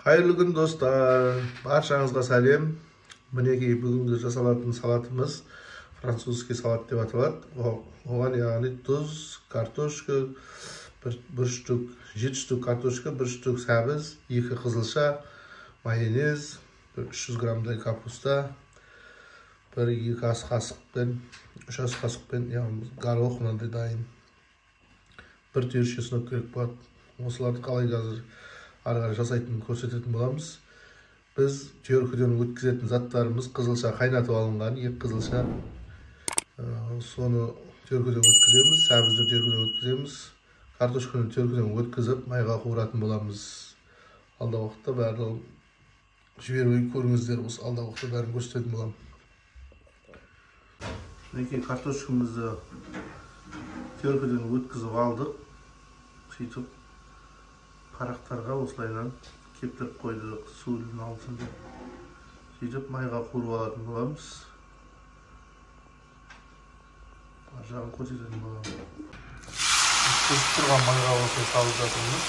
Қайырлы күн достар, баршаңызға сәлем. Мінекей бүгінгі жасалатын салатымыз французский салат деп аталады. Оған яғни тұз, картошка, бір штук, 7 штук картошка, 1 штук сәбіз, 2 қызылша, майонез, 300 граммдай капуста, 1-2 ас қасықпен, 3 ас қасықпен, яғни горох мынандай дайын. Бір түйір чеснок керек болады. Осыларды қалай қазір ары қарай жасайтынын көрсететін боламыз. Біз теркіден өткізетін заттарымыз қызылша қайнатып алынған, 2 қызылша. Соны теркіден өткіземіз, сәбізді теркіден өткіземіз, картошканы теркіден өткізіп майға қуыратын боламыз. Алдағы уақытта барлығын жібермей көріңіздер, осы алдағы уақытта бәрін көрсететін боламын. Мінекей картошкамызды теркіден өткізіп алдық. Сөйтіп парақтарға осылайынан кептіріп қойдық, суын алсын деп. Сөйтіп майға қуырып алатын боламыз. Ар жағын көрсететін боламыз. Қызып тұрған майға осылай салып жатырмыз.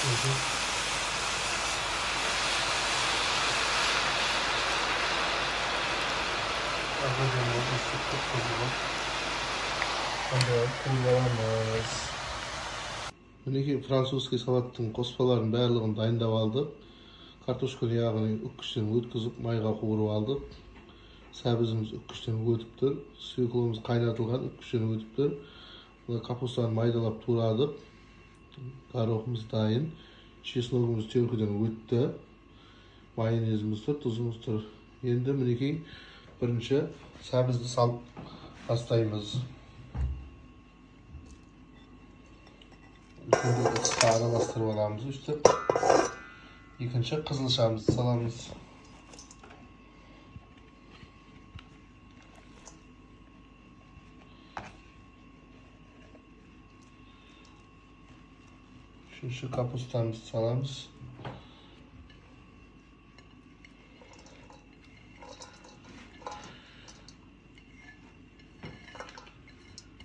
Қуырып аламыз. Мінекей французский салаттың қоспаларын барлығын дайындап алдық. Картошканы яғни үккіштен өткізіп майға қуырып алдық. Сәбізіміз үккіштен өтіп тұр. Свекломыз қайнатылған үккіштен өтіп тұр. Мына капустаны майдалап турадық. Горохымыз дайын. Чесногымыз теркіден өтті. Майонезіміз тұр, тұзымыз тұр. Енді мінекей бірінші сәбізді салып бастаймыз. Ыдысқа араластырып аламыз өстіп. Екінші қызылшамызды саламыз. Үшінші капустамызды саламыз.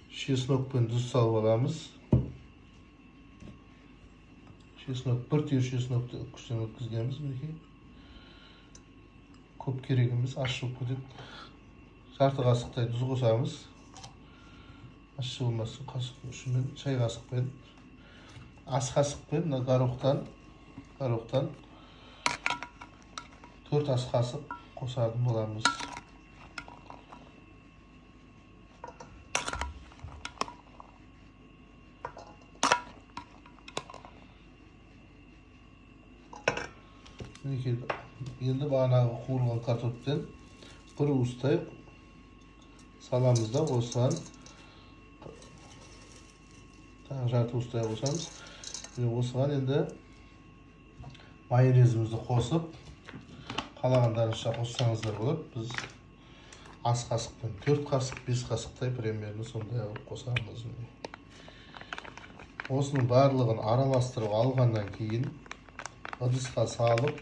Чеснок пен тұз салып аламыз. Чеснок, бір түйір чеснокты үккіштен өткізгенбіз мінекей. Көп керек емес, ащы болып кетеді. Жарты қасықтай тұз қосамыз. Ащы болмасын, қасық ұшымен, шай қасықпен, ас қасықпен, мына горохтан 4 ас қасық қосатын боламыз. Мінекей енді бағанағы қуырылған картоптен бір уыстай саламыз да, осыған тағы жарты уыстай қосамыз. Осыған енді майонезімізді қосып, қалағандарыңызша қоссаңыздар болады. Біз ас қасықпен 4 қасық, 5 қасықтай примерно сондай қылып қосамыз. Осының барлығын араластырып алғаннан кейін ыдысқа салып,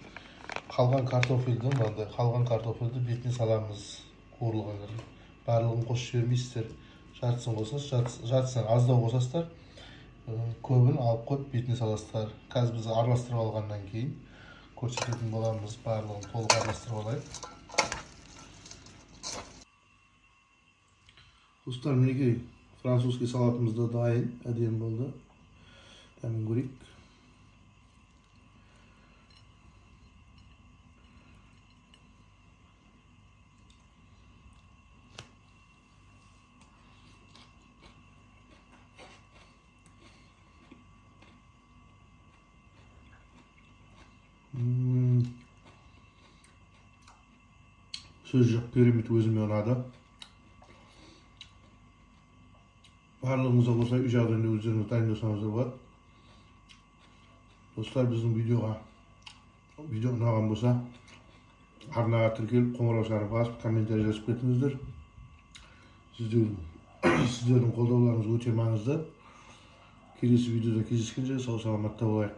қалған картофельді, мынандай қалған картофельді бетіне саламыз. Қуырылғандар барлығын қосып жібермейсіздер, жартысын қосасыз, жартысынан аздау қосасыздар, көбін алып қойып бетіне саласыздар. Қазір біз араластырып алғаннан кейін көрсететін боламыз, барлығын толық араластырып алайық. Достар, мінекей французский салатымыз да дайын, әдемі болды. Дәмін көрейік. Сөз жоқ, керемет, өзіме ұнады. Барлығыңызға осылай үй жағдайында өздеріңіз дайындасаңыздар болады. Достар, біздің видео ұнаған болса, арнаға тіркеліп, қоңыраушаны басып, комментарий жазып кетіңіздер. Сіздердің қолдауларыңыз өте маңызды. Келесі видеода кездескенше сау саламатта болайық.